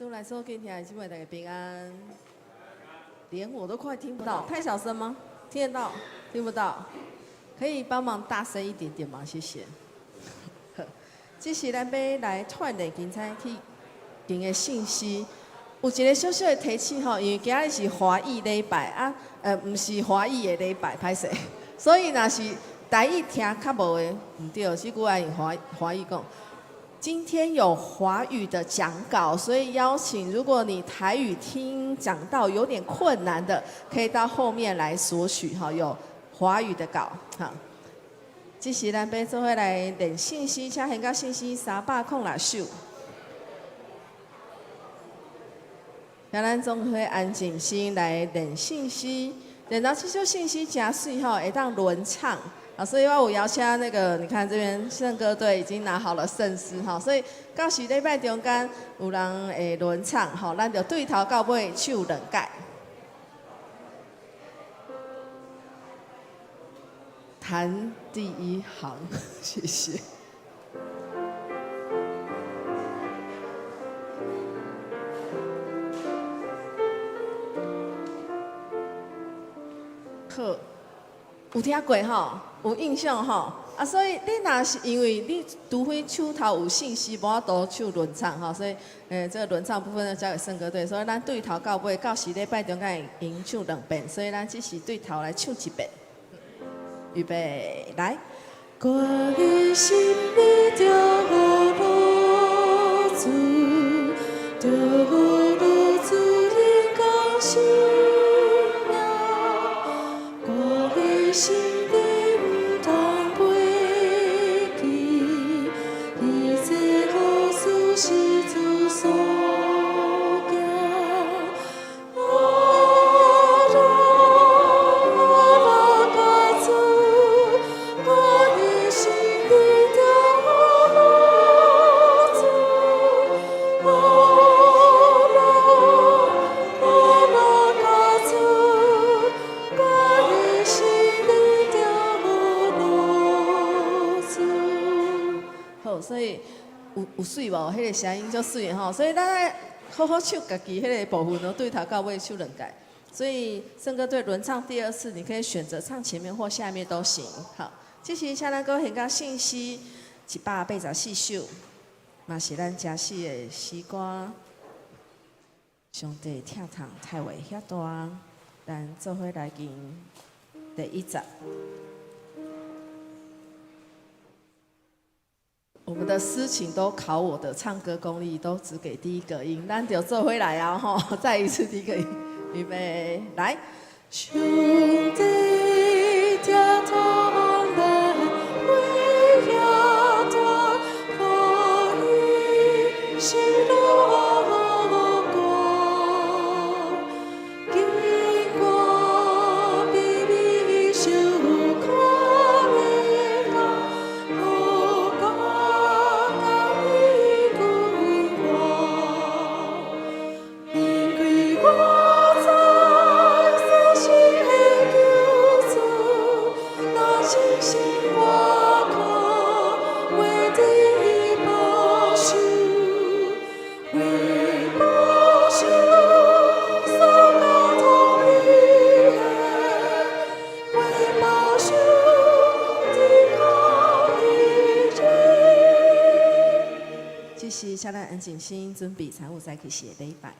主內所敬兄弟姊妹大家平安。連我都快聽不到，太小聲嗎？聽得到？聽不到？可以幫忙大聲一點點嗎？謝謝。好，這是咱欲來串聯今早去聽的信息。有一个小小的提醒吼，因為今仔日是華語禮拜啊，毋是華語的禮拜，歹勢。所以若是台語聽較無的，毋對，這句愛用華語講。今天有華語的講稿，所以邀請如果你台語聽講道有點困難的，可以到後面來索取哈，有華語的稿哈。這時咱欲做伙來練信息，請現到信息306首。請咱總會安靜心來練信息，練到這首信息誠媠吼，會當輪唱。啊，所以我有邀請那個，你看這邊聖歌隊已經拿好了聖詩哈，所以到時禮拜中間有人會輪唱吼，咱就對頭到尾唱兩擺。彈第一行，謝謝。好，有聽過吼？有印象吼？啊，所以你若是因為你除非手頭有信息，無法度唱輪唱吼，所以，這個輪唱部分要交給聖歌隊。所以咱對頭到尾，到時禮拜中間會用唱兩遍，所以咱只是對頭來唱一遍。預備，來。我心裡著樂主，著樂主榮光生命，我的心裡毋通袂記，一切好事是主所行。阿拉阿拉感主，我的心裡著樂主。阿拉阿拉感主，我的心裡著樂主。好，所以有媠無？彼個聲音足媠吼，所以咱愛好好唱家己彼個部分哦，對頭到尾唱兩擺。所以聖歌隊輪唱第二次，你可以選擇唱前面或下面都行。好，這時請咱閣現到信息184首，嘛是咱誠四的詩歌。上帝疼痛太歲遐大，咱做伙來吟第一節。我們的司琴都考我的唱歌功力，都只給第一個音，咱就做伙來啊吼！再一次第一個音，預備來。上帝疼痛咱為遐大，予伊失落光，經過卑微受苦的痛，予我甲你歸還。因為我知死是的救主，若相信我可為你保守，為保守所交託你的，為保守依靠的人。這時請咱安靜心，準備參與早起時的禮拜。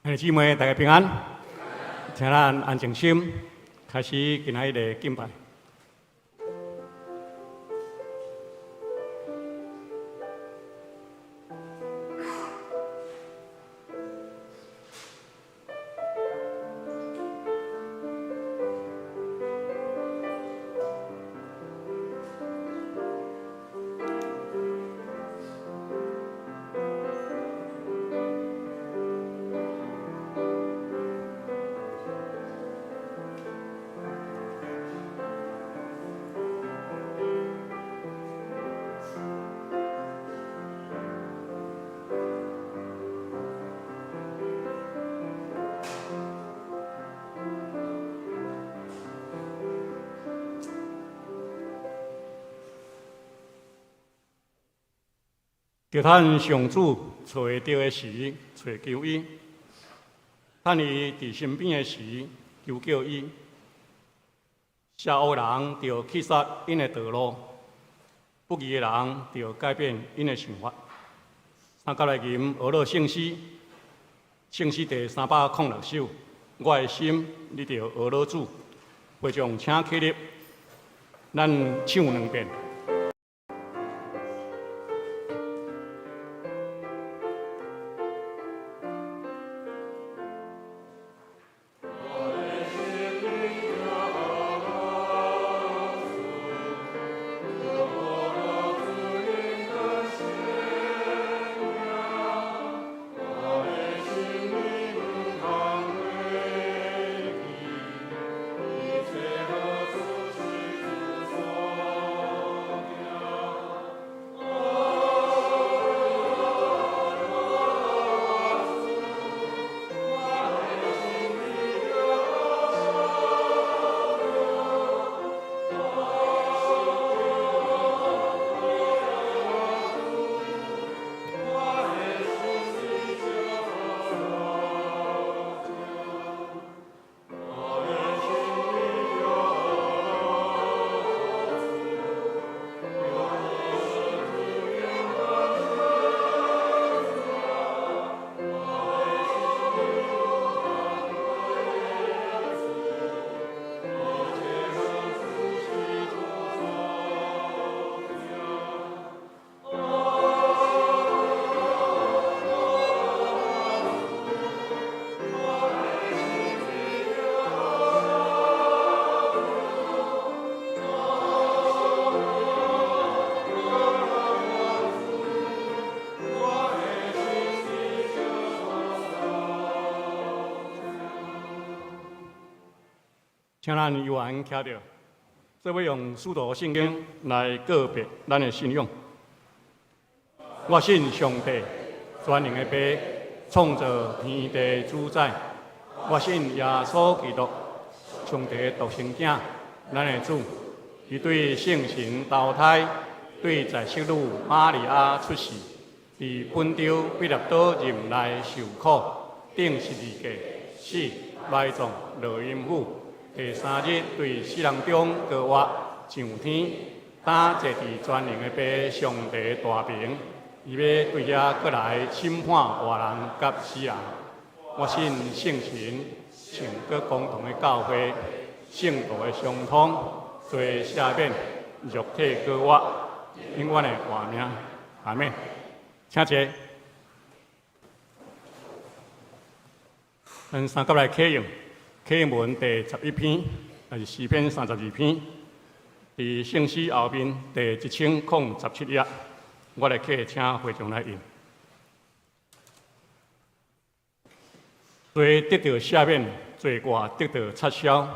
兄弟姊妹，大家平安。請咱安靜心，開始今仔日的敬拜。著趁上主揣會著的時，揣求伊；趁伊佇身邊的時，求叫伊。邪惡人著棄殺𪜶的道路，不義的人著改變𪜶的想法。三甲來吟呵咾聖詩，聖詩第306首。我的心，你著呵咾主，會眾請起立，咱唱兩遍。請咱悠閒徛著，做尾用使徒信經來告白咱的信仰。我信上帝，全能的父，創造天地主宰。我信耶穌基督，上帝的獨生囝，咱的主。伊對聖神投胎，對在聖女瑪利亞出世，佇本丟彼拉多任內受苦，釘十字架，死，埋葬，落陰府。第三日對死人中復活，上天，擔坐佇全能的父上帝大爿，伊欲對遐閣來審判活人佮死人。我信聖神，聖閣公同的教會，聖徒的相通，罪赦免，肉體復活，永遠的活命。阿們。請坐。咱三甲來啟用。啟用文第11篇，也是詩篇32篇，佇聖詩後面第1017頁，我來啟請會眾來印。罪得著赦免，罪過得著擦消。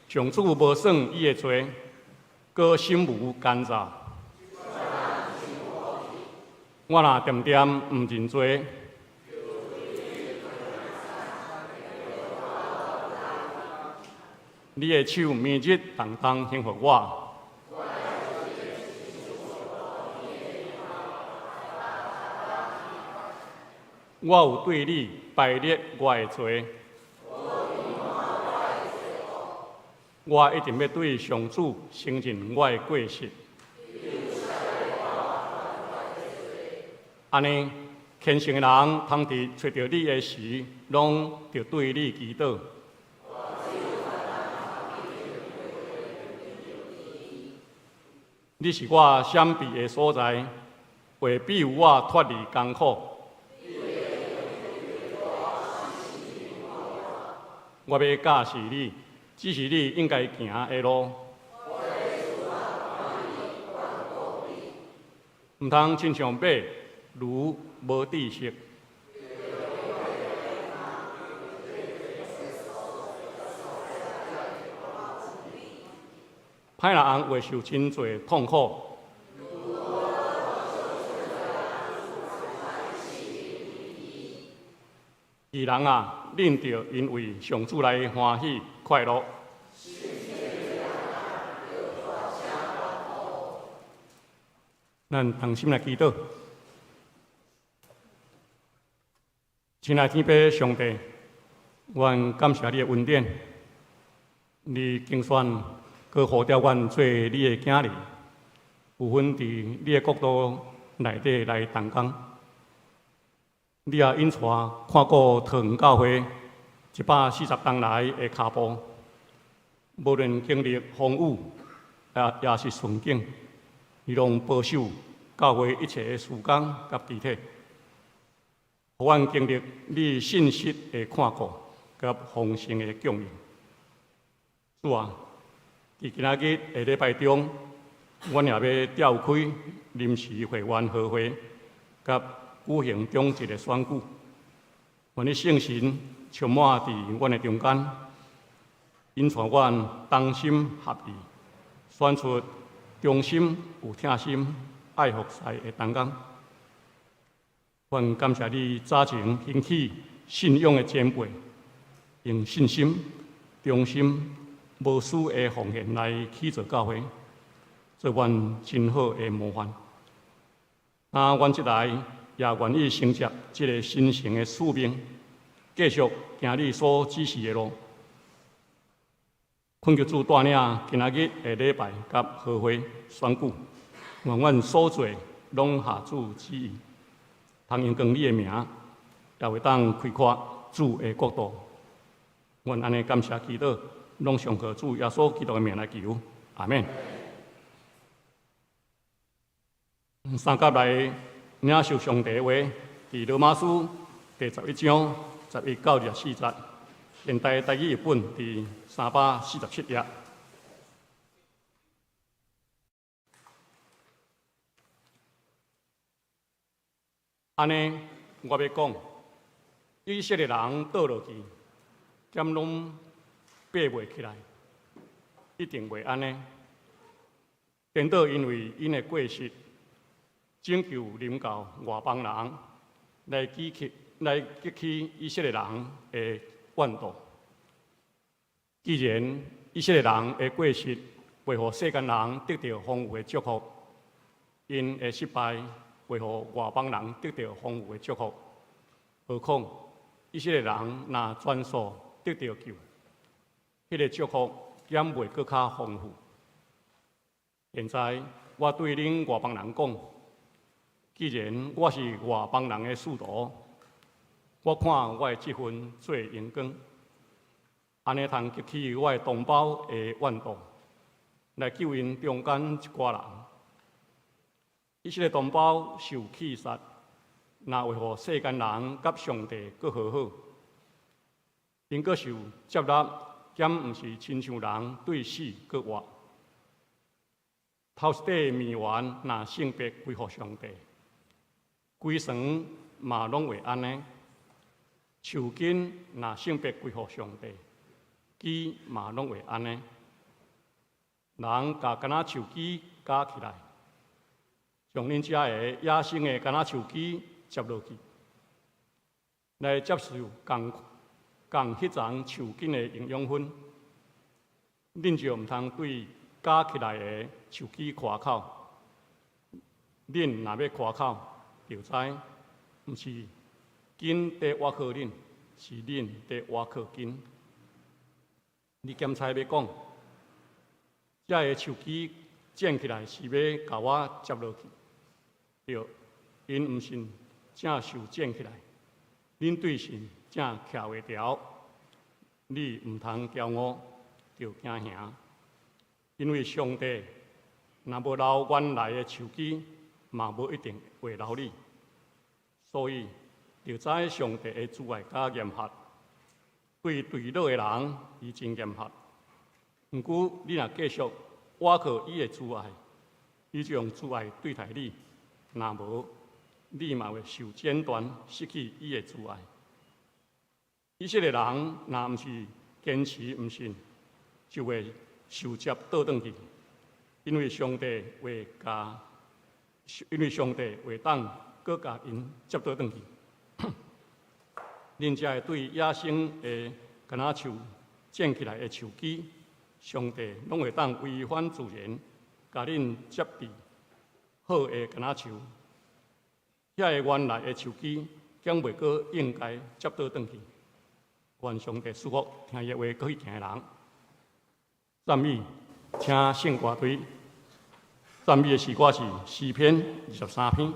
上主無算伊的罪，閣心無乾燥。我若恬恬毋認罪。你的手暝日同工刑罰我。我有對你排列我的罪，我一定欲對上主承認我的過失。按呢，虔誠的人通佇揣著你的時，攏著對你祈禱。你是我閃避的所在，會庇護我脫離艱苦。我欲教示你，指示你應該行的路。毋通親像馬驢無知識。歹人會受真濟痛苦。義人啊，恁著因為上主來歡喜快樂。咱同心來祈禱。親愛天父上帝，阮感謝你的恩典，你揀選閣呼召阮做你的囝兒，有份佇你的國度內底來同工。你也引帶看顧桃園教會140冬來的跤步，無論經歷風雨，也是順境，你攏保守教會一切的事工佮肢體，予阮經歷你信實的看顧佮豐盛的供應。主啊，佇今仔日的禮拜中，阮也欲召開臨時會員合會，佮舉行長執的選舉。願你聖神充滿佇阮的中間，引帶阮同心合意，選出忠心、有疼心、愛服侍的同工。阮感謝你早前興起信仰的前輩，用信心、忠心、無私的奉獻來起造教會，做阮真好的模範。啊，阮這來也願意承接這个神聖的使命，繼續行你所指示的路。懇求主帶領今仔日的禮拜佮合會選舉，願阮所做攏合主旨意，通榮光你的名，也會當開闊主的國度。阮按呢感謝祈禱，攏上靠主耶穌基督的名來求，阿們。三甲來領受上帝的話，佇羅馬書第十一章十一到二十四節，現代台語譯本佇347頁。按呢，我欲講，以色列人倒落去，敢攏爬袂起來？一定袂按呢。顛倒因為𪜶的過失，拯救臨到外邦人，來激起以色列人的怨妒。既然以色列人的過失袂予世間人得著豐富的祝福，𪜶的失敗會予外邦人得著豐富的祝福，何況以色列人若全數得著救，彼个祝福敢袂閣較豐富？現在我對恁外邦人講，既然我是外邦人的使徒，我看我的這份做榮光，按呢通激起我的同胞的怨妒，來救𪜶中間一寡人。以色列同胞受棄殺，若會予世間人佮上帝閣和好，𪜶閣受接納，敢毋是親像人對死閣活？頭一塊麵丸若聖別歸予上帝，規床嘛攏會按呢。樹根若聖別歸予上帝，枝嘛攏會按呢。人共橄欖樹枝絞起來，將恁遮的野生的橄欖樹枝接落去，來接受仝仝彼層樹根的營養分，恁就毋通對絞起來的樹枝誇口。恁若欲誇口，就知毋是根佇倚靠恁，是恁佇倚靠根。你檢採欲講，遮个樹枝剪起來是欲共我接落去，對，𪜶毋信才受剪起來，恁對神才徛袂牢，你毋通驕傲，著驚嚇，因為上帝若無留原來的樹枝，嘛無一定會留你。所以，著知上帝的慈愛佮嚴格，對墜落的人，伊真嚴格。毋過，你若繼續倚靠伊的慈愛，伊就用慈愛對待你；若無，你嘛會受剪斷，失去伊的慈愛。以色列人若毋是堅持毋信，就會受接倒轉去，因為上帝會當閣共𪜶接倒轉去。恁才會對野生的橄欖樹剪起來的樹枝，上帝攏會當違反自然，共恁接佇好的橄欖樹，遐个原來的樹枝，敢袂閣應該接倒轉去。願上帝賜福聽伊的話閣去行的人。讚美，請聖歌隊讚美的詩歌是詩篇23篇。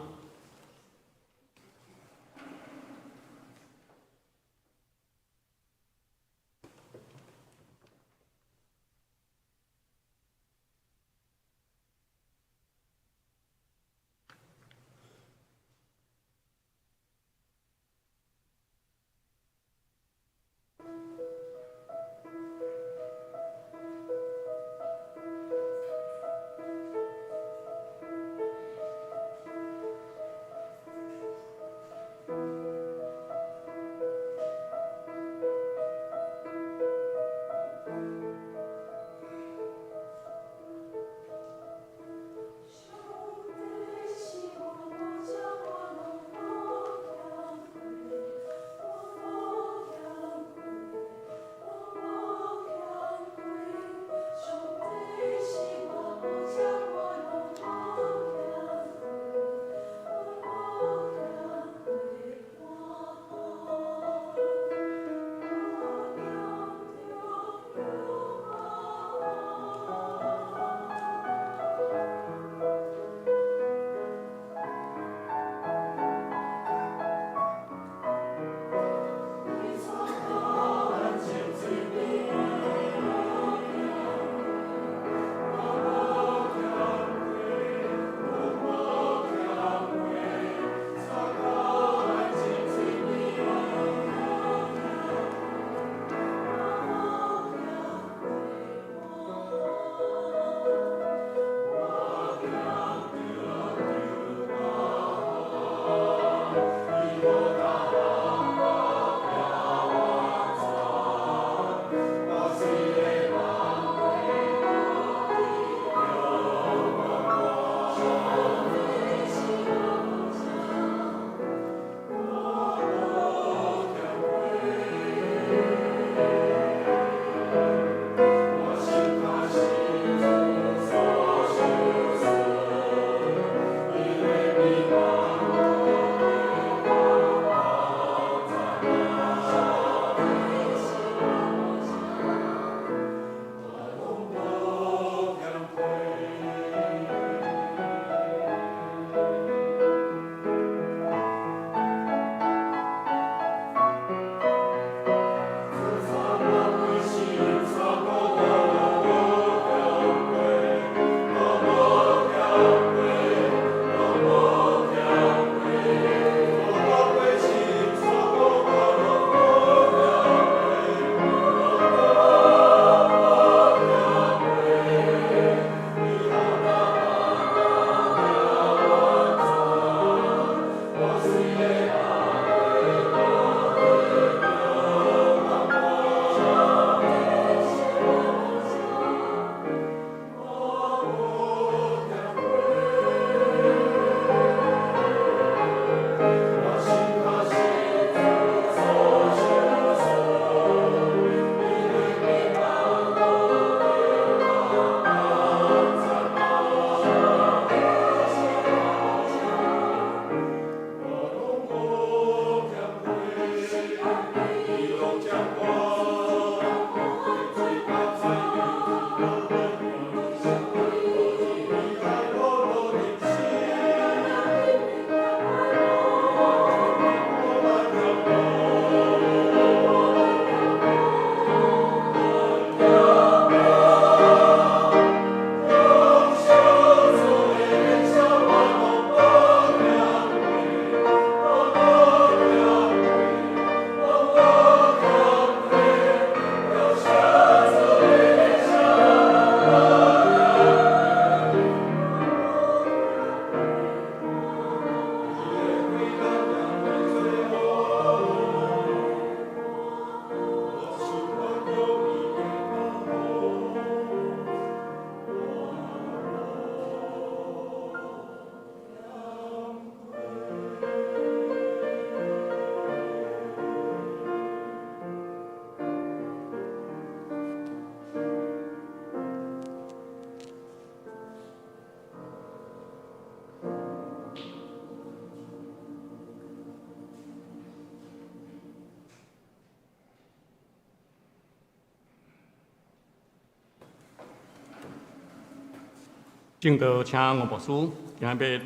證道請吳牧師，今仔日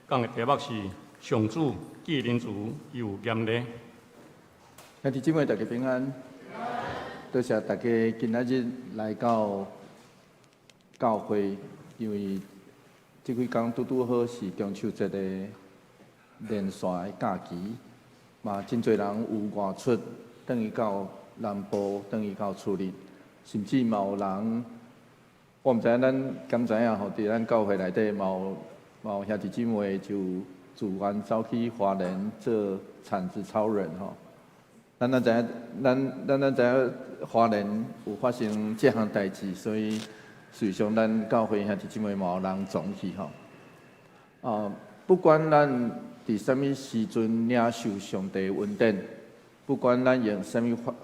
講的題目是上主既仁慈又嚴厲。兄弟姊妹，大家平安。多謝大家今仔日來到教會，因為這幾工拄拄好是中秋節的連續的假期，嘛真濟人有外出，轉去到南部，轉去到厝裡，甚至嘛有人，我毋知影咱敢知影吼，佇咱教會內底嘛有嘛有兄弟姊妹就自願走去花蓮做鏟子超人吼。咱咱知影，咱咱咱知影花蓮有發生這項代誌，所以事實上咱教會兄弟姊妹嘛有人總去吼。啊，不管咱佇啥物時陣領受上帝恩典，不管咱用啥物方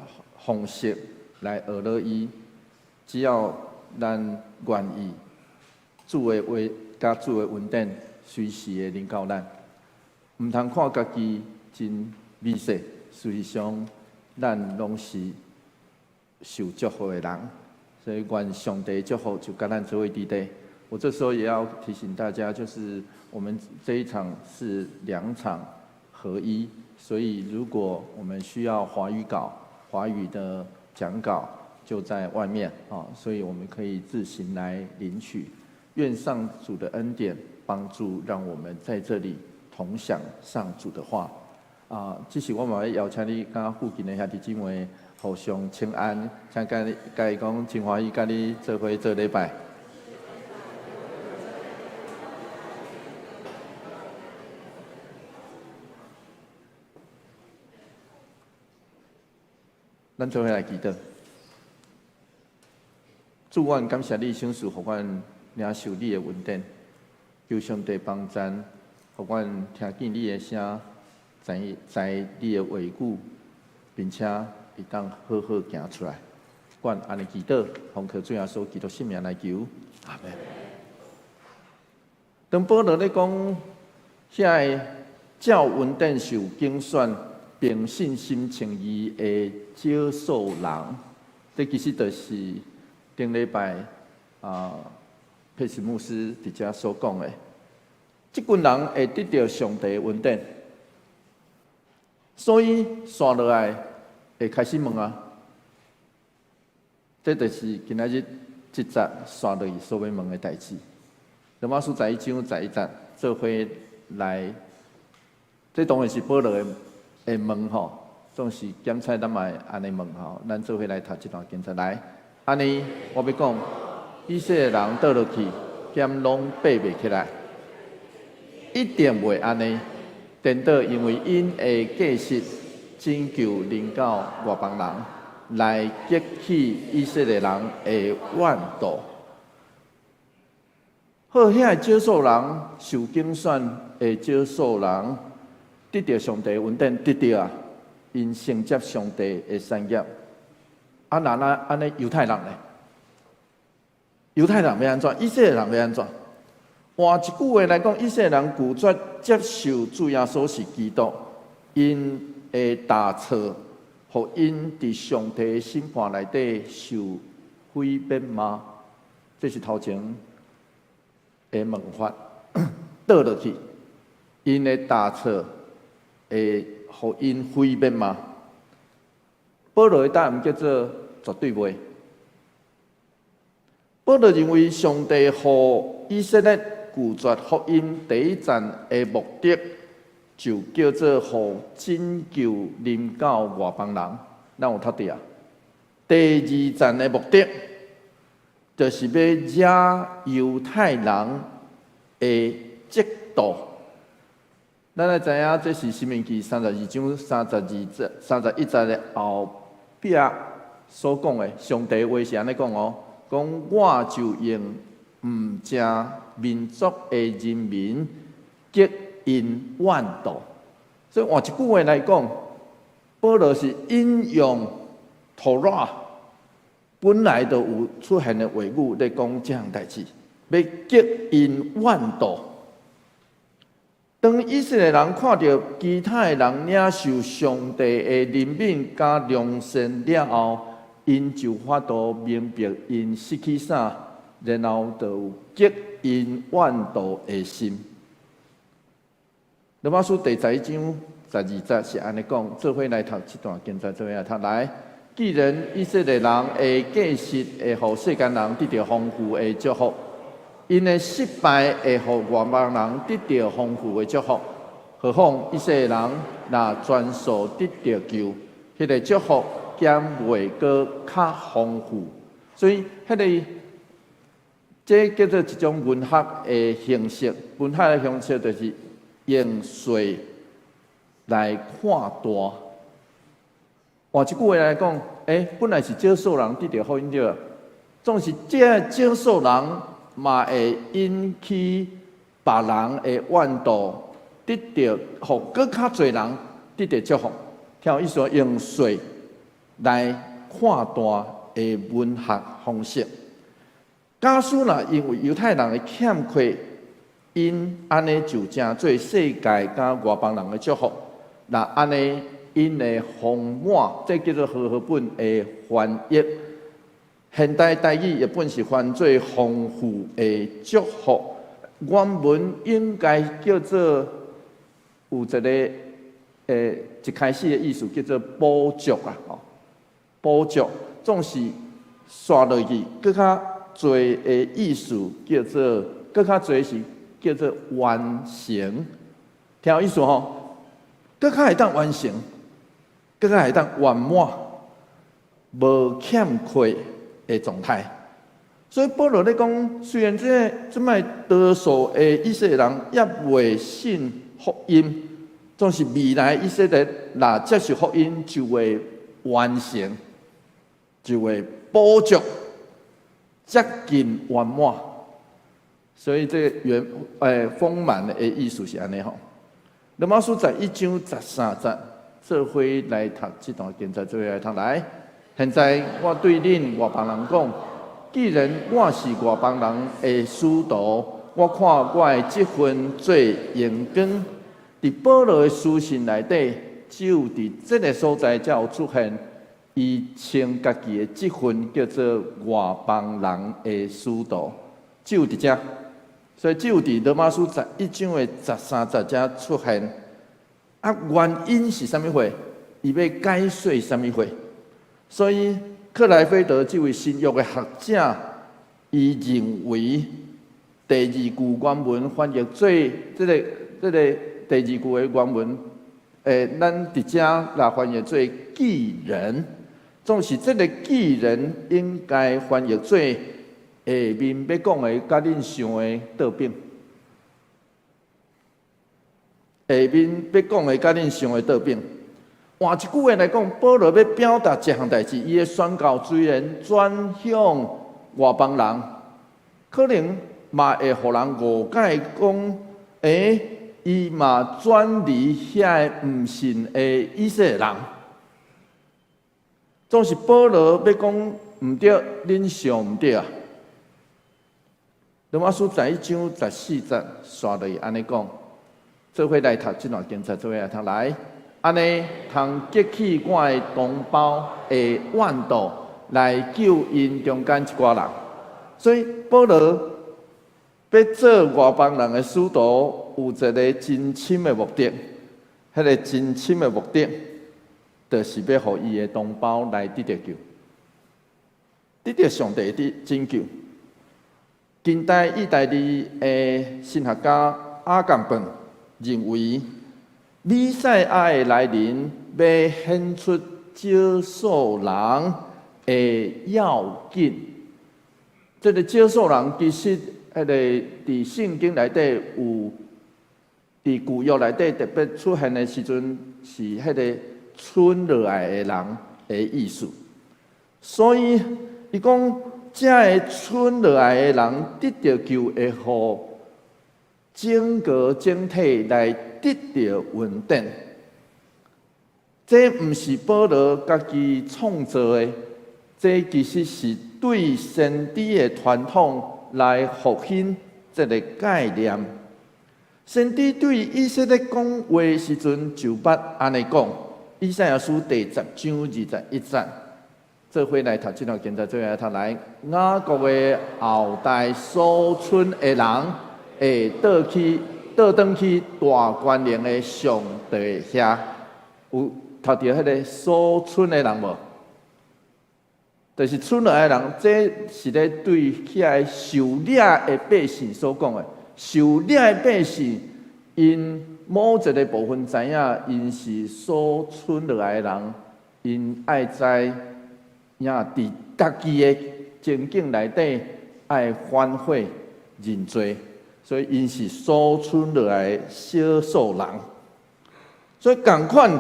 方式來學落伊，只要咱願意，主的話佮主的恩典隨時會臨到咱。毋通看家己真微細，事實上咱攏是受祝福的人，所以願上帝祝福就佮咱做伙佇佇。我這時候也要提醒大家，就是我們這一場是兩場合一，所以如果我們需要華語稿、華語的講稿，就在外面啊，所以我們可以自行來領取。願上主的恩典幫助，讓我們在這裡同享上主的話。啊，這時我嘛欲邀請你佮附近的兄弟姊妹互相請安，請佮你佮伊講真歡喜，佮你做伙做禮拜。咱做伙來祈禱。主，阮感謝你賞賜，予阮領受你的恩典，求上帝幫贊，予阮聽見你的聲，知知你的話語，並且會當好好行出來。阮按呢祈禱，奉靠主耶穌基督聖名來求，阿門。當保羅咧講，遐個照恩典受揀選，憑信心稱義的少數人，這其實就是頂禮拜啊，佩斯牧師佇遮所講的，這群人會得著上帝的恩典，所以紲落來會開始問啊，這就是今仔日這節紲落去所欲問的代誌。羅馬書11章11節做伙來，這當然是保羅的的問吼，總是檢採咱嘛會按呢問吼，咱做伙來讀這段經節來。按呢，我欲講，以色列人倒落去，敢攏爬袂起來？一定袂按呢。顛倒因為𪜶的過失，拯救臨到外邦人，來激起以色列人的怨妒。好，遐个少數人受揀選的少數人，得著上帝恩典，得著啊，𪜶承接上帝的產業。啊，那那按呢猶太人咧？猶太人欲按怎？以色列人欲按怎？換一句話來講，以色列人拒絕接受主耶穌是基督，𪜶的大錯，予𪜶佇上帝的審判內底受毀滅嗎？這是頭前的問法。倒落去，𪜶的大錯會予𪜶毀滅嗎？保羅的答案叫做絕對袂。保羅認為上帝予以色列拒絕福音第一層的目的，就叫做予拯救臨到外邦人。咱有讀著啊？第二層的目的，就是欲惹猶太人的嫉妒。咱來知影，這是《申命記》32章32節、31節的後壁所講的。上帝話是按呢講哦，講我就用毋正民族的人民激𪜶怨妒。所以換一句話來講，保羅是引用托拉本來就有出現的話語咧講這項代誌，欲激𪜶怨妒。當以色列人看著其他的人領受上帝的憐憫佮良善了後，𪜶就有法度明白𪜶失去啥，然後就有激𪜶怨妒的心。羅馬書第11章12節是按呢講，做伙來讀這段經節，做伙來讀來。既然以色列人的過失會予世間人得著豐富的祝福，𪜶的失敗會予外邦人得著豐富的祝福，何況以色列人若全數得著救，彼個祝福敢袂閣較豐富？所以，彼個這叫做一種文學的形式。文學的形式就是用細來看大。換一句話來講，本來是少數人得著福音對，總是這少數人嘛會引起別人的怨妒，得著予閣較濟人得著祝福。聽有意思？用細來看大的文學方式。假使若因為猶太人的欠缺，𪜶按呢就成做世界佮外邦人的祝福，若按呢𪜶的豐滿，這叫做和合本的翻譯。現代台語譯本是翻做豐富的祝福。原文應該叫做有一個一開始的意思叫做補足啊，吼，補足總是紲落去，閣較濟的意思叫做，閣較濟是叫做完成，聽有意思吼？閣較會當完成，閣較會當圓滿，無欠缺的狀態。所以保羅咧講，雖然這個這擺多數的以色列人猶未信福音，總是未來以色列若接受福音，就會完成，就會補足，接近圓滿。所以這個圓豐滿的意思是按呢吼。羅馬書11章13節，做伙來讀這段經節，做伙來讀來。現在我對恁外邦人講，既然我是外邦人的使徒，我看我的職分做榮光。佇保羅的書信內底，只有佇這个所在才有出現，伊稱家己的職分叫做外邦人的使徒，只有佇遮。所以只有佇羅馬書十一章的十三節才出現。啊，原因是啥物貨？伊欲解說啥物貨？所以克萊菲德這位新約的學者，伊認為第二句原文翻譯做這個第二句的原文，咱佇遮來翻譯做既然，總是這个既然應該翻譯做下面欲講的，佮恁想的倒反。下面欲講的，佮恁想的倒反。換一句話來講，保羅欲表達一項代誌，伊的宣告雖然轉向外邦人，可能嘛會予人誤解講，伊嘛轉離遐个毋信的以色列人。總是保羅欲講毋對，恁想毋對啊。羅馬書十一章十四節，紲落去按呢講，做伙來讀這段經節，做伙來讀來。按呢，通激起我的同胞的怨妒，來救𪜶中間一寡人。所以保羅欲做外邦人的使徒，有一个真深的目的。彼个真深的目的，就是欲予伊的同胞來得著救，得著上帝的拯救。近代意大利的神學家阿甘本認為，彌賽亞的來臨，欲顯出少數人的要緊。這个少數人其實，彼个佇聖經內底有，佇舊約內底特別出現的時陣，是彼个剩落來的人的意思。所以，伊講，這个剩落來的人得著救，會予整個整體來得著恩典。這毋是保羅家己創造的，這其實是對先知的傳統來復興這个概念。先知對以色列講話時陣就捌按呢講，以賽亞書第10章21節，做伙來讀這段經節，做伙來讀來。雅各的後代所剩的人會倒去倒轉去大權能的上帝遐，有讀著彼个所剩的人無？就是剩落來的人，這是咧對遐个受掠的百姓所講的。受掠的百姓，𪜶某一个部分知影，𪜶是所剩落來的人，𪜶愛知影佇家己的情景內底愛反悔認罪，所以𪜶是所剩落來的少數人。所以仝款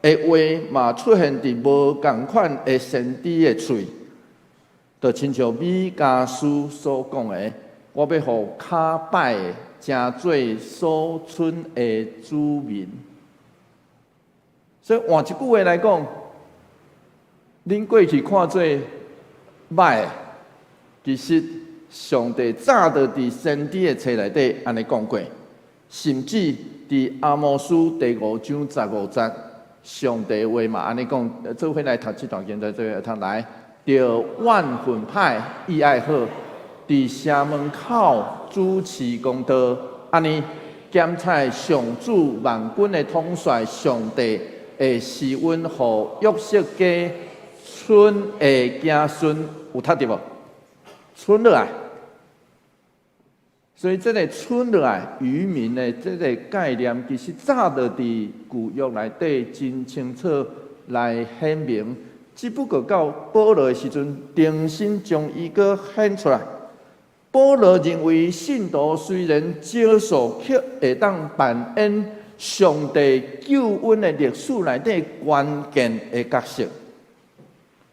的話嘛出現佇無仝款的先知的喙，就親像米迦書所講的，我欲予較歹的成做所剩的子民。所以換一句話來講，恁過去看做歹的，其實上帝早就佇先知的冊內底按呢講過，甚至佇阿摩司第五章十五節，上帝話嘛按呢講，做伙來讀這段經節，做伙來讀來，著怨憤歹，意愛好，佇城門口主持公道，按呢檢採上主萬軍的統帥上帝會施恩予約瑟家剩的子孫，有讀著無？剩落來，所以這个剩落來餘民的這个概念，其實早就佇舊約內底真清楚來顯明。只不過到保羅的時陣，重新將伊閣顯出來。保羅認為信徒雖然少數，卻會當扮演上帝救恩的歷史內底關鍵的角色。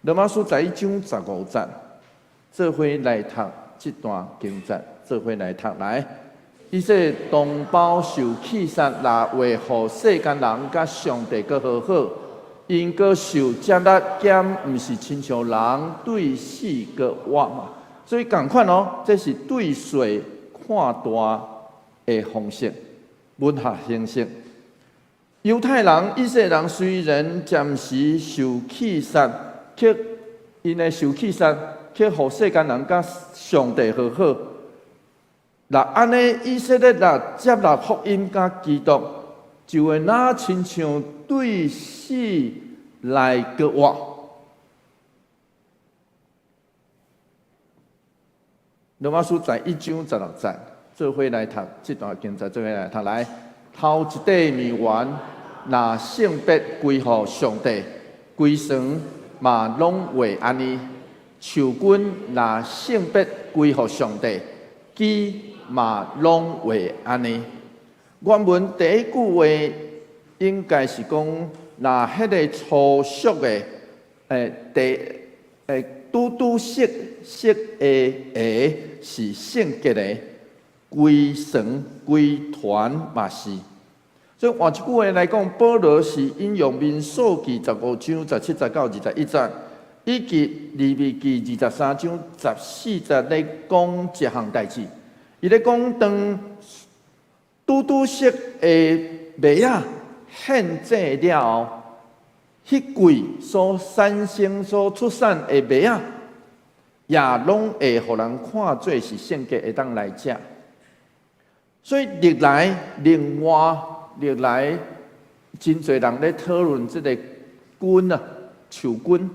羅馬書十一章十五節，做伙來讀這段經節，做伙來讀來。以色列同胞受棄殺，若會予世間人佮上帝閣和好，𪜶閣受這力減，毋是親像人對死閣活嘛？所以仝款哦，這是對細看大的方式，文學形式。猶太人、以色列人雖然暫時受棄殺，卻𪜶的受棄殺，卻予世間人佮上帝和好。若按呢，以色列若接納福音佮基督，就會若親像對死來閣活。羅馬書十一章十六節，做伙來讀這段經節，做伙來讀來。頭一塊麵圓，若聖別歸予上帝，規船嘛攏會按呢。樹根若聖別歸予上帝，枝嘛攏會按呢。原文第一句話應該是講，若彼个粗俗的，第拄拄熟熟的鞋是聖潔的，規船規團嘛是。所以換一句話來講，保羅是引用民數記十五章十七節到二十一節，以及利未記二十三章十四節咧講這項代誌。伊咧講當拄拄熟的麥仔獻祭了後，彼季所產生、所出產的麥仔，也攏會予人看做是聖潔，會當來食。所以歷來另外歷來真濟人咧討論這个根啊，樹根，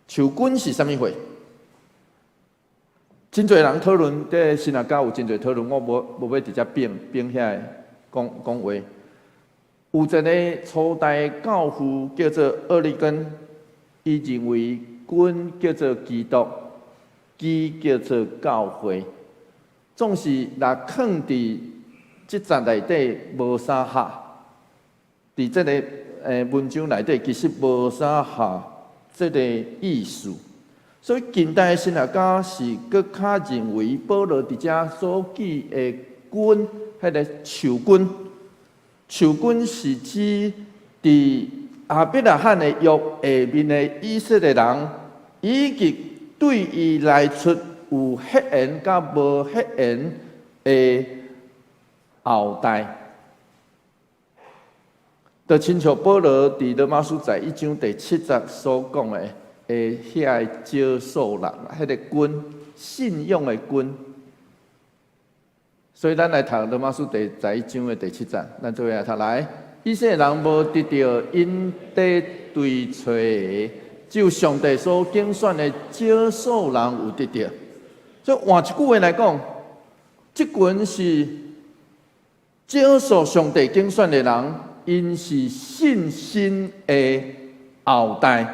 樹根是啥物貨？真濟人討論，這神學家有真濟討論，我無欲佇遮變變遐個講講話。有一个初代教父叫做厄里根，伊認為根叫做基督，枝叫做教會。總是若囥佇這節內底無啥合，佇這个文章內底其實無啥合這个意思。所以近代的神學家是閣較認為保羅佇遮所記的根，彼个樹根。樹根是指佇亞伯拉罕的約下面的以色列人，以及對伊來出有血緣佮無血緣的後代。就親像保羅佇羅馬書十一章第七節所講的，的遐個少數人，彼個根，信仰的根。所以咱來讀羅馬書第十一章的第七節，咱做伙來讀來。以色列人無得著𪜶底追揣的，只有上帝所揀選的少數人有得著。所以換一句話來講，這群是少數上帝揀選的人，𪜶是信心的後代，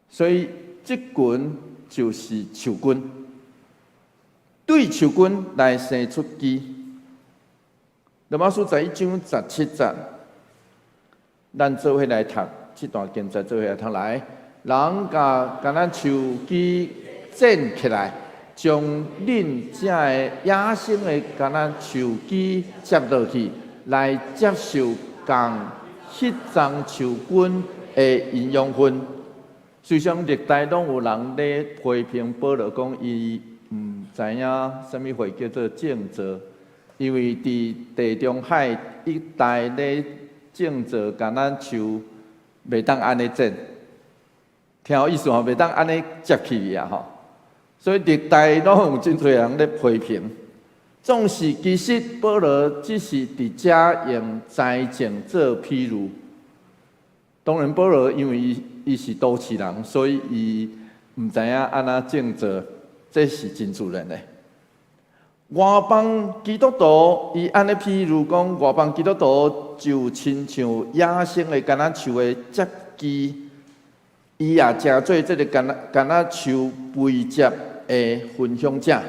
所以這群就是樹根，對樹根來生出枝。羅馬書十一章十七節，咱做伙來讀這段經節，做伙來讀來。人共橄欖樹枝剪起來，將恁這个野生的橄欖樹枝接落去，來接受仝彼欉樹根的營養分。雖然歷代攏有人咧批評保羅講，伊毋知影啥物貨叫做種植，因為佇地中海一帶咧種植橄欖樹，袂當按呢剪，聽有意思吼？袂當按呢接起啊吼。所以歷代攏有真濟人咧批評，總是其實保羅只是佇遮用栽種做譬喻。當然，保羅因為伊是都市人，所以伊毋知影按怎種植，這是真自然的。外邦基督徒，伊按呢譬喻講，外邦基督徒就親像野生的橄欖樹的接枝，伊也成做這个橄欖樹肥接的分享者。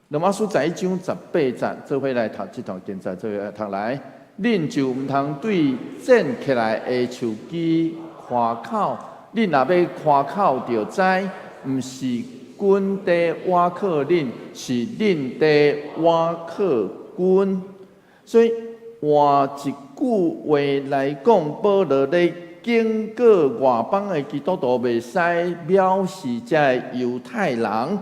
羅馬書十一章十八節，做伙來讀這段經節，做伙來讀來。恁就毋通對剪起來的樹枝誇口，恁若欲誇口，就知毋是根佇倚靠恁，是恁佇倚靠根。所以換一句話來講，保羅咧警告外邦的基督徒，袂使藐視這个猶太人。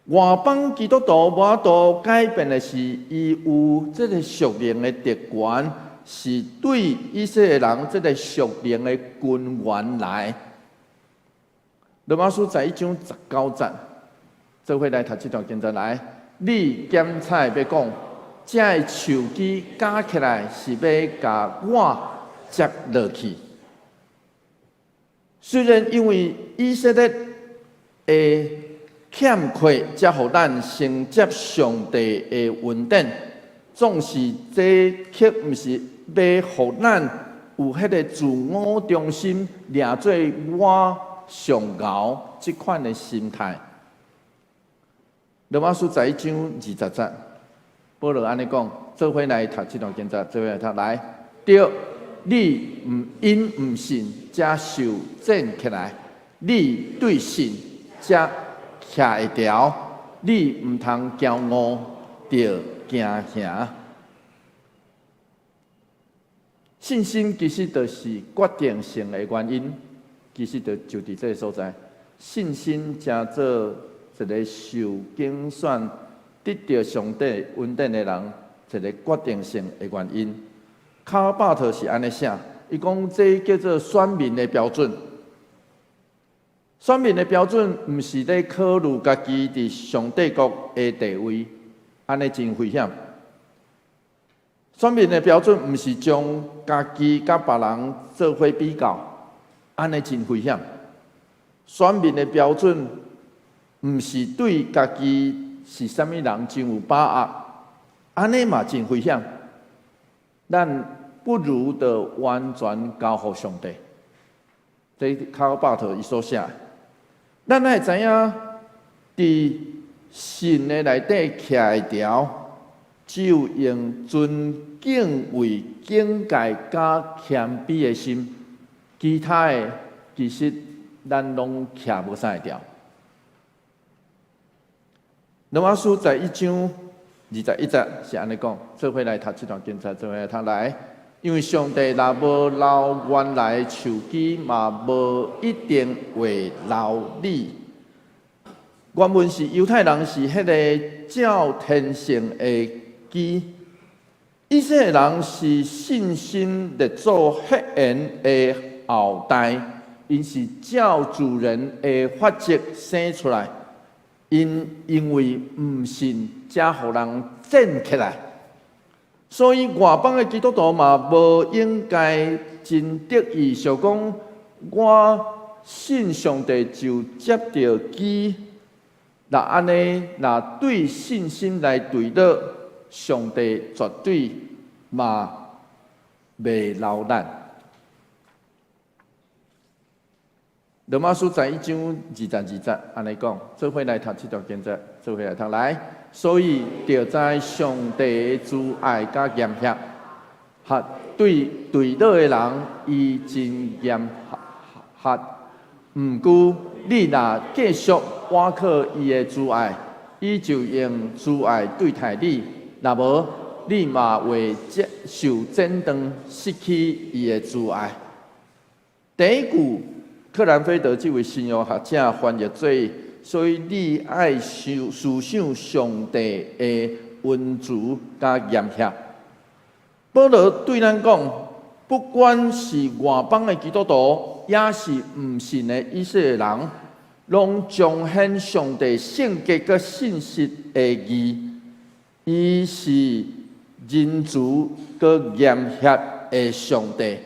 外邦基督徒無法度改變的是，伊有這个屬靈的特權，是對以色列人這个屬靈的根源來。羅馬書十一章十九節，做伙來讀這段經節來。你檢採欲講，這个樹枝加起來是欲共我接落去。雖然因為以色列的欠缺，才予咱承接上帝的恩典，總是這卻毋是欲予咱有彼个自我中心，掠做我上𠢕這款的心態。羅馬書十一章二十節，保羅按呢講，做伙來讀這段經節，做伙來讀來。對，你毋因毋信，才受剪起來；你對信，才徛會牢。你毋通驕傲，著驚嚇。信心其實就是決定性的原因，其實就佇這个所在。信心成做一个受揀選、得著上帝恩典的人，一个決定性的原因。卡爾巴特是按呢寫，伊講這叫做選民的標準。選民的標準毋是咧考慮家己佇上帝國的地位，按呢真危險。選民的標準毋是將家己佮別人做伙比較，按呢真危險。選民的標準毋是對家己是啥物人真有把握，按呢嘛真危險。咱不如就完全交予上帝。這卡爾巴特伊所寫，咱愛知影，佇信的內底徛會牢，只有用存敬畏、警戒佮謙卑的心，其他的其實咱攏徛無啥會牢。羅馬書十一章二十一節是按呢講，做伙來讀這段經節，做伙來讀來。因為上帝若無留原來的樹枝，嘛無一定會留你。原文是猶太人是彼个照天性的枝，以色列人是信心列祖血緣的後代， 𪜶是照自然的法則生出來，𪜶因為毋信，才予人剪起來。所以外邦的基督徒嘛，無應該真得意，想講我信上帝就接著基。若按呢，若對信心來墜倒，上帝絕對嘛袂留咱。羅馬書11章22節按呢講，做伙來讀這段經節，做伙來讀來。所以，著知上帝的慈愛佮嚴厲，和對墜倒的人，伊真嚴厲。毋過，你若繼續倚靠伊的慈愛，伊就用慈愛對待你；若無，你嘛會受剪斷，失去伊的慈愛。第一句，克蘭菲德這位新約學者翻譯做：所以你愛想思想上帝的恩慈佮嚴厲。保羅對咱講，不管是外邦的基督徒，抑是毋信的以色列人，攏彰顯上帝聖潔佮信實的義。伊是仁慈閣嚴厲的上帝，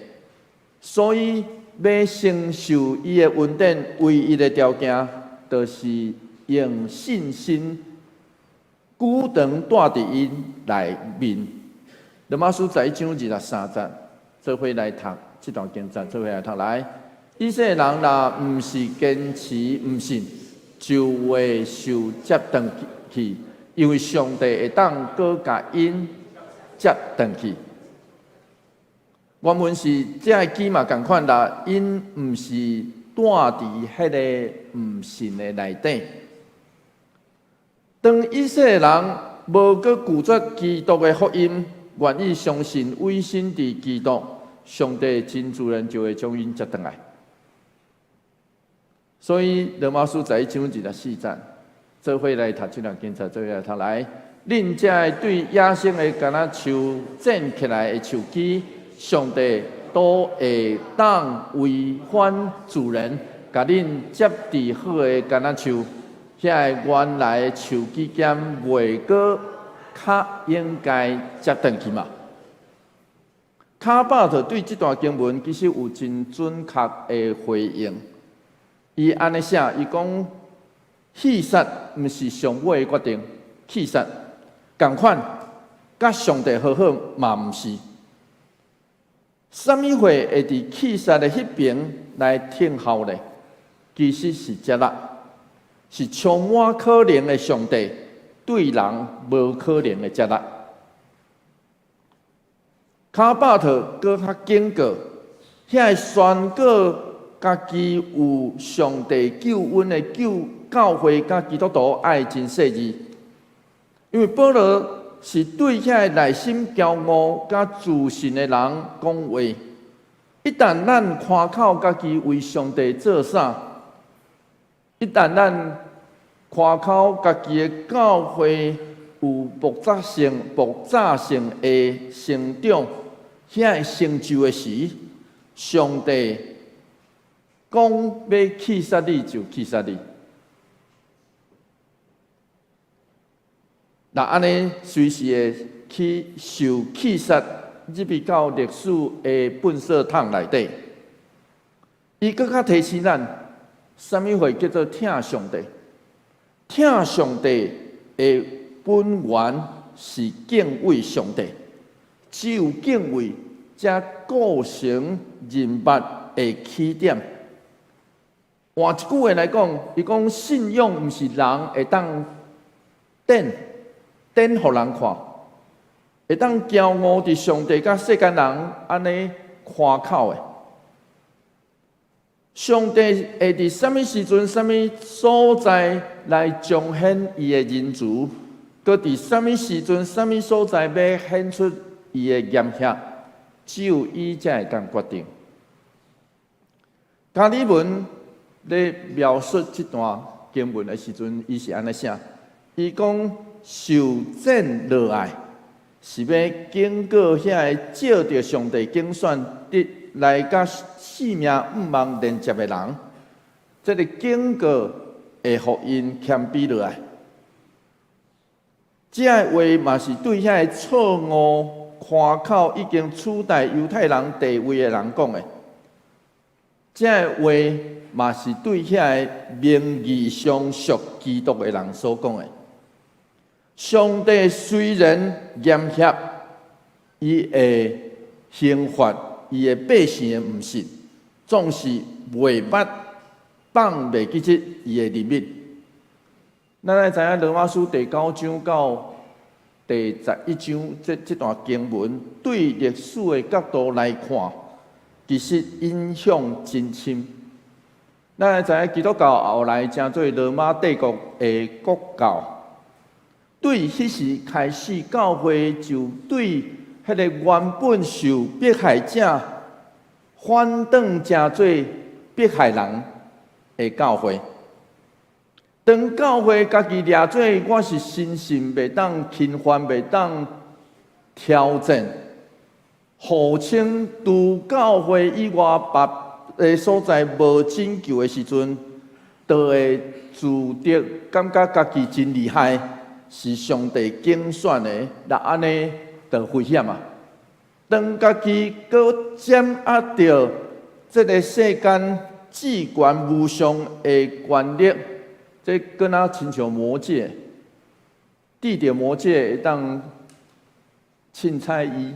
所以欲承受伊的恩典，唯一的條件，就是用信心久長蹛佇𪜶內面。羅馬書11章23節，做伙來讀這段經節，做伙來讀來。以色列人若毋是堅持毋信，就會受接轉去，因為上帝會當閣共𪜶接轉去。原文是這个枝嘛仝款啦，𪜶毋是蹛佇彼个毋信的內底。當以色列人無閣拒絕基督的福音，願意相信委身佇基督，上帝真自然就會將𪜶接轉來。所以羅馬書11章24節，做伙來讀這段經節，做伙來讀來。恁這个對野生的橄欖樹剪起來的樹枝，上帝都會當違反自然，共恁接治好的橄欖樹，遐个原來的樹枝敢袂閣較應該接轉去嗎？卡巴特對這段經文其實有真準確的回應。伊按呢寫，伊講棄殺毋是上尾的決定，棄殺仝款，佮上帝和好嘛毋是。啥物貨會佇棄殺的彼爿來聽候呢？其實是接納，是充滿可能的上帝對人無可能的接納。卡巴特閣較警告，遐个宣告家己有上帝救恩的救教會佮基督徒愛真細膩，因為保羅是對遐个內心驕傲佮自信的人講話。一旦咱誇口家己為上帝做啥，一旦咱誇口家己的教會有爆炸性、爆炸性的成長，遐个成就的時，上帝講欲棄殺你就棄殺你。若按呢，隨時會去受棄殺，入去到歷史的糞掃桶內底。伊閣較提醒咱，啥物貨叫做疼上帝？疼上帝的本源是敬畏上帝，只有敬畏，才構成人物的起點。換一句話來講，伊講信仰毋是人會當展展予人看，會當驕傲佇上帝佮世間人按呢誇口的。上帝會佇啥物時陣、啥物所在來彰顯伊的仁慈，閣佇啥物時陣、啥物所在欲顯出伊的嚴厲，只有伊才會當決定。加爾文咧描述這段經文的時陣，伊是按呢寫：伊講受剪落來，是欲警告遐个藉著上帝揀選得來佮性命毋望連接的人，這个警告會予𪜶謙卑落來。這个話嘛是對遐个錯誤誇口已經取代猶太人地位的人講的。這个話嘛是對遐个名義上屬基督的人所講的。上帝雖然嚴厲，伊會刑罰伊的百姓的毋信，總是袂捌放袂記得伊的憐憫。咱愛知影羅馬書第九章到第十一章這段經文，對歷史的角度來看，其實影響真深。咱愛知影基督教後來成做羅馬帝國的國教，對彼時開始，教會就對彼个原本受迫害者，反轉成做迫害人的教會。當教會家己掠做我是神聖，袂當侵犯，袂當挑戰，號稱除教會以外別个所在無拯救的時陣，就會自得感覺家己真厲害，是上帝揀選的，若按呢就危險啊！當家己閣掌握著這个世間至權無上的權力，這敢若親像魔戒，戴著魔戒會當凊彩伊，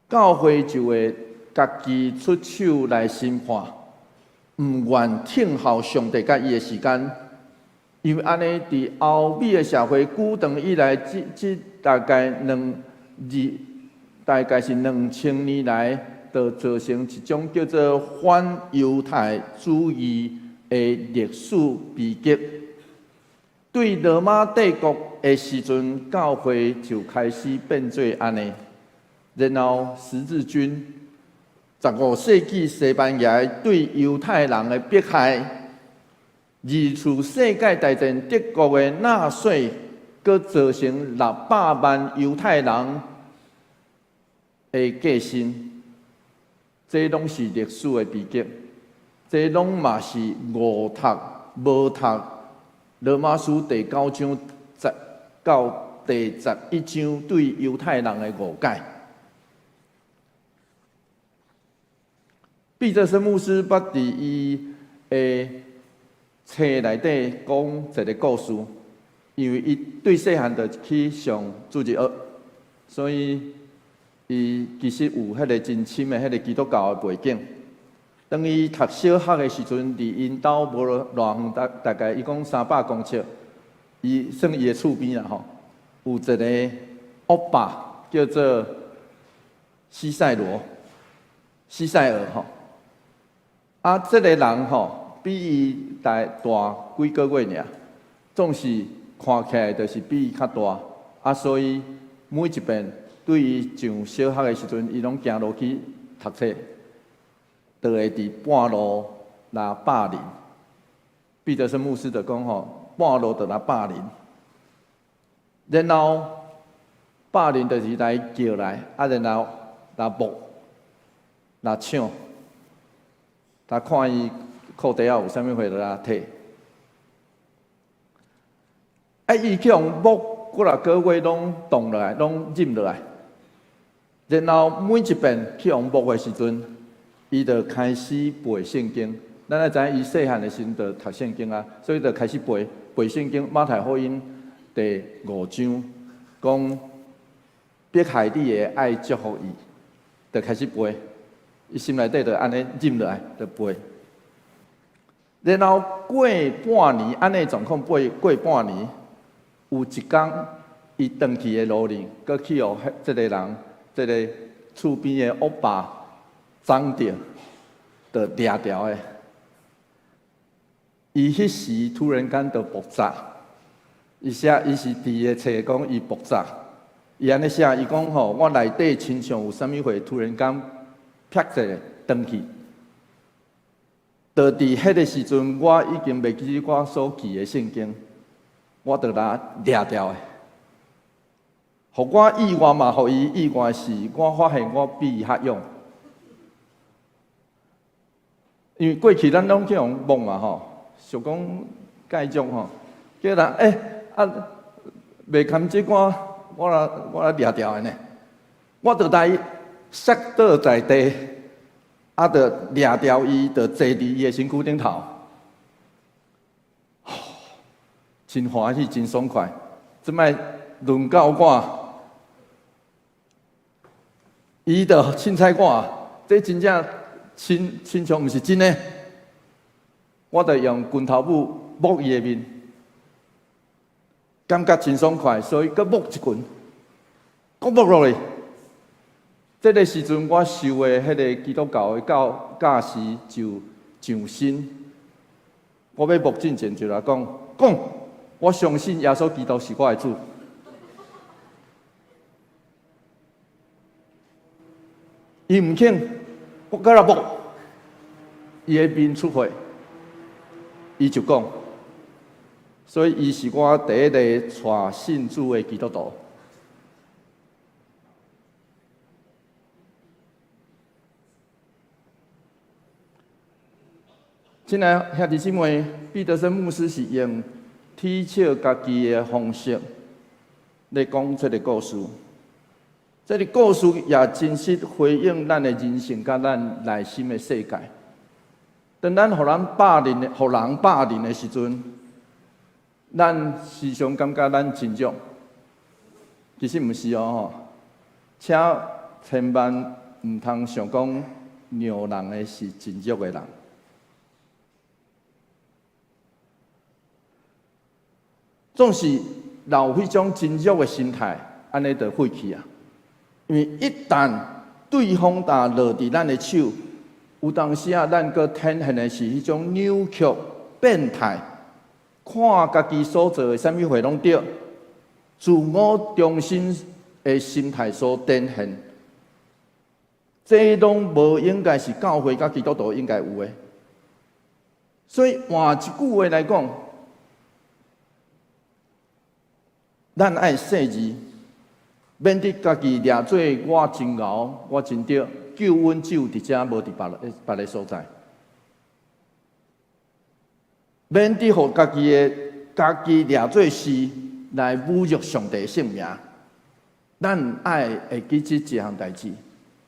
教會就會家己出手來審判，毋願聽候上帝佮伊的時間，因為按呢佇歐美的社會古長以來，這大概兩二，大概是2000年來，就造成一種叫做反猶太主義的歷史悲劇。對羅馬帝國的時陣，教會就開始變做按呢，然後十字軍，15世紀西班牙對猶太人的迫害，二次世界大戰德國的納粹，閣造成600萬猶太人的過身，這攏是歷史的悲劇。這攏嘛是誤讀、無讀羅馬書第九章十到第十一章對猶太人的誤解。彼得森牧師捌佇伊的冊內底講一个故事，因為伊對細漢就去上主日學，所以伊其實有彼个真深的彼个基督教的背景。當伊讀小學的時陣，佇𪜶兜無偌遠，大概伊講300公尺，伊算伊的厝邊啦吼。有一个惡霸叫做西塞羅，西塞爾吼。啊，這个人吼比伊大幾个月爾，總是看起來就是比伊較大。啊，所以每一遍對伊上小學的時陣，伊攏行路去讀冊。就會佇半路來霸凌。彼得森牧師就講吼，半路就來霸凌，然後霸凌就是來叫來，啊，然後來摸、來搶，來看伊褲底仔有啥物貨，就來提。啊，伊去予摸幾若個月，攏凍落來，攏忍落來。然後每一遍去予摸的時陣，伊就開始背聖經。咱愛知影伊細漢的時陣就讀聖經啊，所以就開始背背聖經。馬太福音第五章講迫害你的愛祝福伊，就開始背。伊心內底就按呢忍落來，就背。然後過半年，按呢狀況過過半年，有一工伊轉去的路裡，閣去予這个人，這个厝邊的惡霸撞著，就掠牢的。伊彼時突然間就爆炸，伊寫伊是佇个冊講伊爆炸，伊按呢寫，伊講吼，我內底親像有啥物貨突然間啪一下斷去。就佇彼个時陣，我已經袂記我所記的聖經，我就來掠牢的，予我意外嘛，予伊意外是，我發現我比伊較勇。因為過去咱攏去予摸嘛吼，想講繼續吼，叫人啊，袂堪這我，我來掠牢的呢，我就來摔倒在地，啊，就掠牢伊，就坐佇伊的身軀頂頭，真歡喜，真爽快。這擺輪到我，伊就凊彩我，這真正親親像毋是真的。我就用拳頭母摸伊的面，感覺真爽快，所以閣摸一拳，閣摸落去。這个時陣，我受的彼个基督教的教師就上身，我欲摸進前就來講講，我相信耶穌基督是我的主。伊毋肯，我閣來摸，伊的面出血，伊就講，所以伊是我第一個帶信主的基督徒。親愛的兄弟姊妹，彼得森牧師是用體笑家己的方式來講這个故事。這个故事也真實回應咱的人生，佮咱內心的世界。當咱予人霸凌的、予人霸凌的時陣，咱時常感覺咱真弱，其實毋是哦吼。請千萬毋通想講讓人的是真弱的人。總是若有彼種真弱的心態，按呢就廢去啊。因為一旦對方若落佇咱的手，有當時啊，咱閣展現的是彼種扭曲、變態，看家己所做的啥物貨攏對，自我中心的心態所展現，這攏無應該是教會佮基督徒應該有的。所以換一句話來講，咱愛細膩，免得家己掠做我真𠢕，我真對，救恩只有佇遮，無佇別个所在。免得予家己的家己掠做是來侮辱上帝聖名。咱愛會記這一項代誌，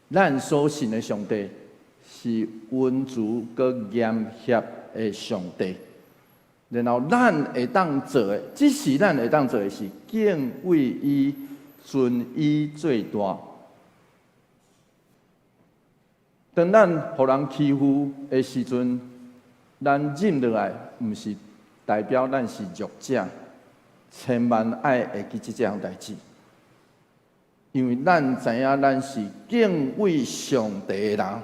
咱所信的上帝是溫慈閣嚴厲的上帝。然後咱會當做的，只是咱會當做的是敬畏伊、尊伊最大。當咱予人欺負的時陣，咱忍落來，毋是代表咱是弱者。千萬愛會記這項代誌，因為咱知影咱是敬畏上帝的人。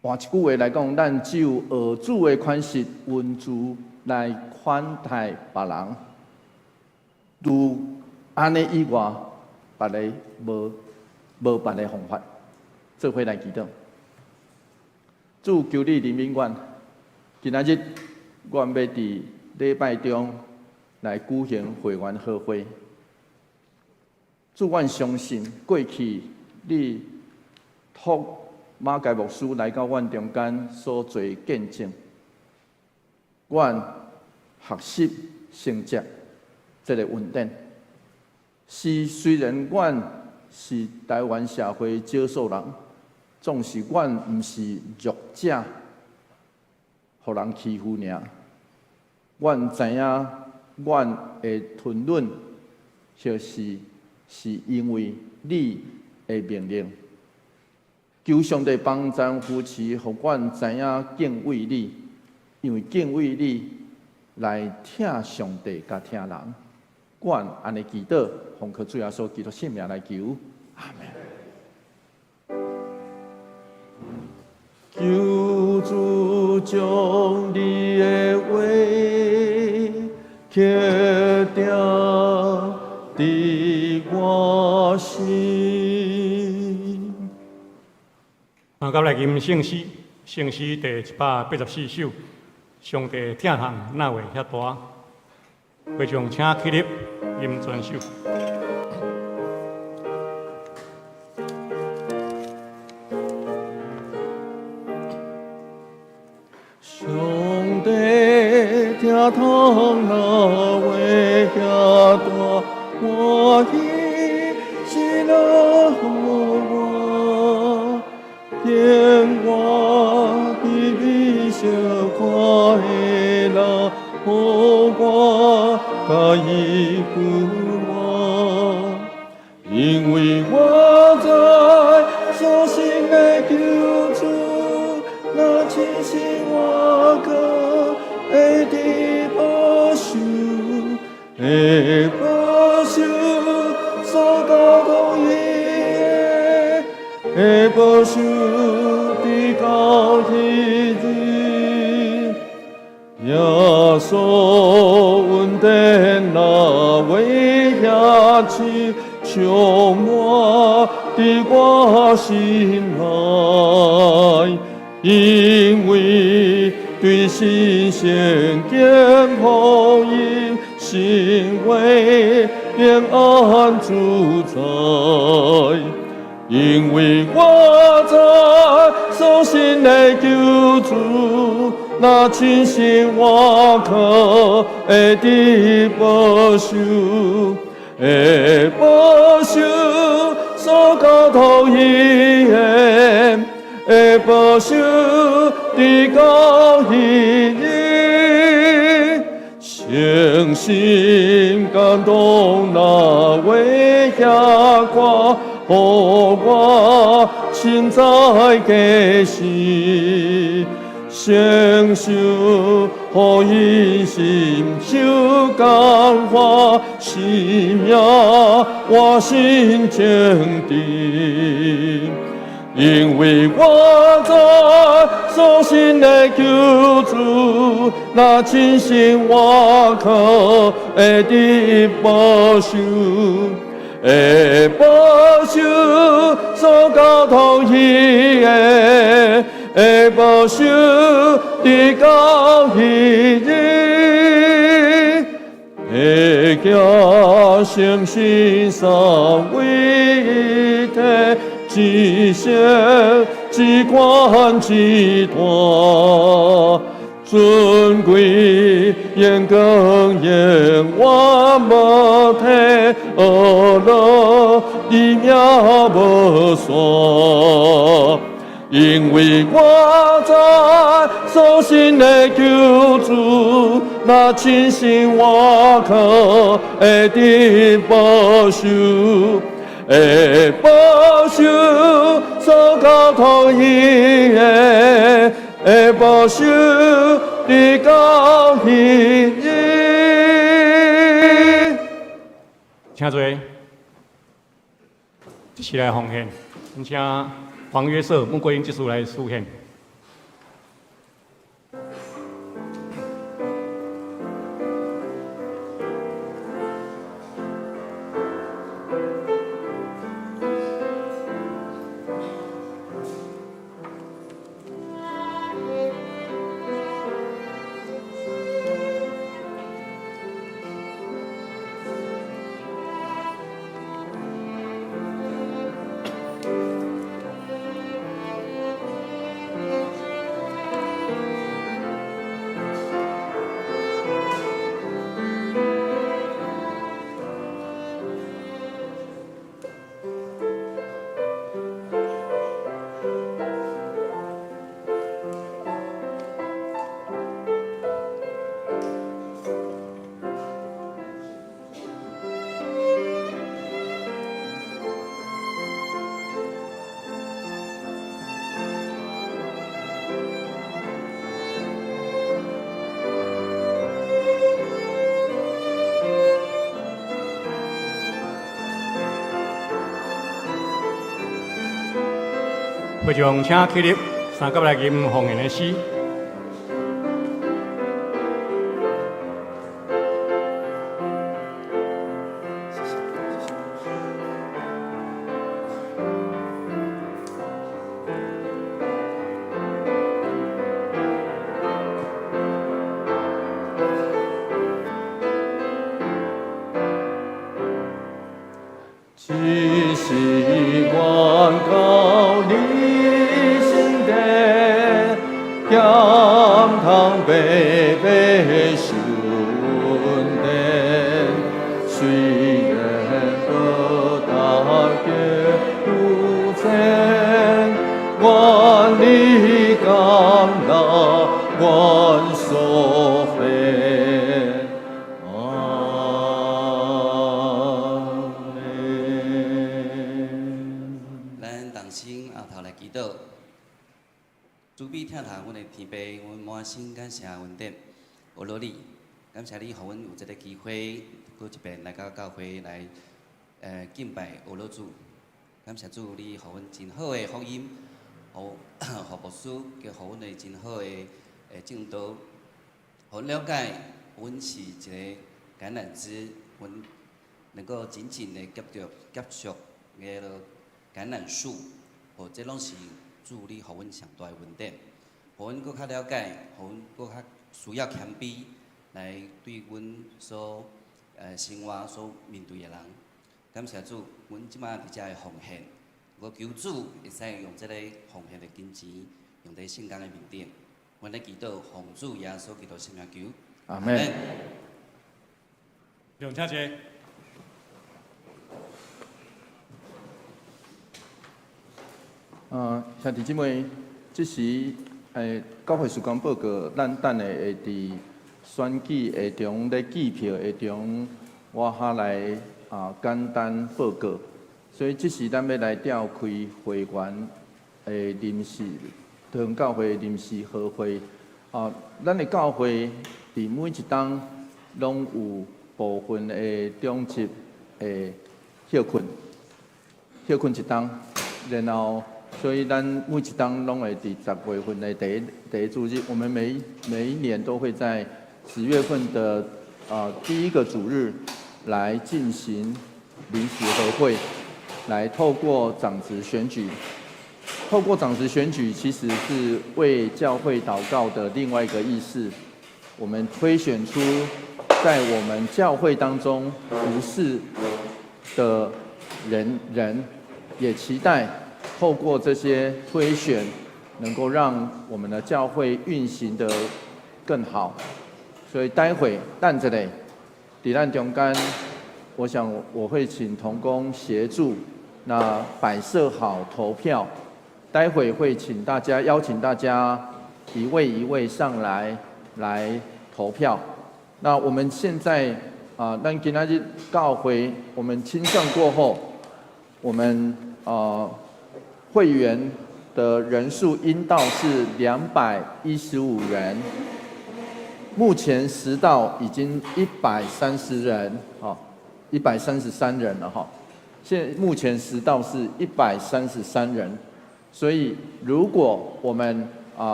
換一句話來講，咱只有學主的款式，溫慈來款待別人。除按呢以外，別个無別个方法。做伙來祈禱，主求你憐憫阮。今仔日，阮欲佇禮拜中來舉行會員和會。主，阮相信過去你託馬偕牧師來到阮中間所做見證，阮學習承接這个恩典。是雖然阮是台灣社會少數人，總是阮毋是弱者，予人欺負爾。阮知影，阮會吞忍，就是是因為你的命令。求上帝幫贊扶持，予阮知影敬畏你，因為敬畏你來疼上帝佮疼人。阮按呢祈禱，奉靠主耶穌基督聖名來求，阿們。求主將你的話刻定佇我心。啊，佮來吟聖詩，聖詩第184首，上帝疼痛哪會遐大？會眾請起立，吟全首。上帝疼痛若話遐大，歡喜是來予我，見我比比相看的人，予我佮伊分我，因為我知所信的救主，若親身活靠，會得保守，會保守所交託伊的，會保守直到彼日。耶穌恩典若話遐深，充滿佇我心內，因為對新聖經福音，心話平安自在。因為我知所信的救主，若親身活靠，會得保守，會保守所交託伊的，會保守直到彼日。誠心感動若話遐寬，予我深知價值，承受福音心受感化，生命活新正直。因為我知所信的救主，若親身活靠，會得保守，會保守所交託伊的，會保守直到彼日。會行誠實三位一體，至聖至寬至大，尊貴榮光永遠無體，呵樂伊名無散。因為我知所信的救主，若親身活靠，會得保守，會保守所交託伊的，會保守直到彼日。請坐，這是來奉獻，請黃約瑟、穆桂英執事來司獻。會長請起立，三甲來吟奉獻的詩。只是願到你身邊，行通白白受恩典，雖然無大家有錢，願你甘納阮所獻。阿門。咱同心徭頭來祈禱，慈悲疼疼阮的天父，阮滿心感謝恩典，阿羅你，感謝你予阮有這个機會，閣一遍來到教會來，敬拜阿羅主。感謝主，你予阮真好的福音，予予牧師，佮予阮的真好的證道，予阮了解，阮是一个橄欖枝，阮能夠緊緊的接觸那个橄欖樹，哦，這攏是主你予阮上大的恩典，予阮閣較了解，予阮閣較需要謙卑來對阮所生活所面對的人。感謝主，阮這擺佇遮的奉獻，我求主會使用這个奉獻的金錢，用佇聖工的面頂。阮咧祈禱，奉主耶穌基督聖名求。阿門。兩請坐。兄弟姊妹，這時教會事工報告，咱等下會佇選舉會中咧計票會中，我較來簡單報告。所以這時咱欲來召開會員的臨時桃園教會臨時合會。咱的教會佇每一冬攏有部分的長執會歇睏，歇睏一冬，然後。所以咱每一冬攏會佇10月份的第一主日，我們每一年都會在10月份的第一個主日來進行臨時合會，來透過長執選舉，透過長執選舉其實是為教會禱告的另外一個意思。我們推選出在我們教會當中服侍的人，也期待透過這些推選，能夠讓我們的教會運行得更好。所以待會等一下，佇咱中間，我想我會請同工協助，那擺設好投票。待會會請大家邀請大家一位一位上來來投票。那我們現在啊，咱今仔日教會，我們清算過後，我們會員的人數應到是215人，目前實到已經130人，哈，133人了哈。現目前實到是一百三十三人，所以如果我們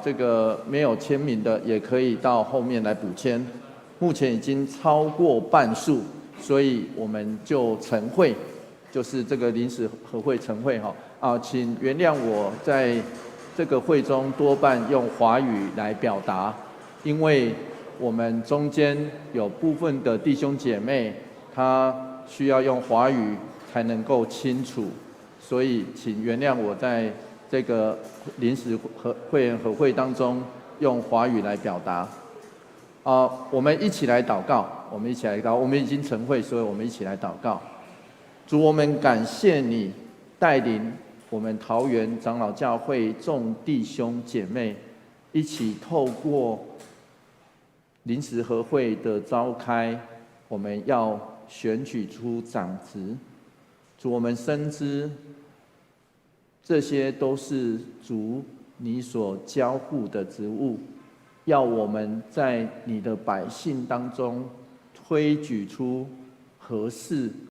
這個沒有簽名的，也可以到後面來補簽。目前已經超過半數，所以我們就成會，就是這個臨時合會成會哈。請原諒我在這個會中多半用華語來表達，因為我們中間有部分的弟兄姐妹，他需要用華語才能夠清楚，所以請原諒我在這個臨時和會員合會當中用華語來表達。我們一起來禱告，我們一起來禱告，我們已經成會，所以我們一起來禱告。主，我們感謝你帶領我們桃園長老教會眾弟兄姐妹一起透過臨時合會的召開，我們要選舉出長執。主，我們深知這些都是主你所交付的職務，要我們在你的百姓當中推舉出合適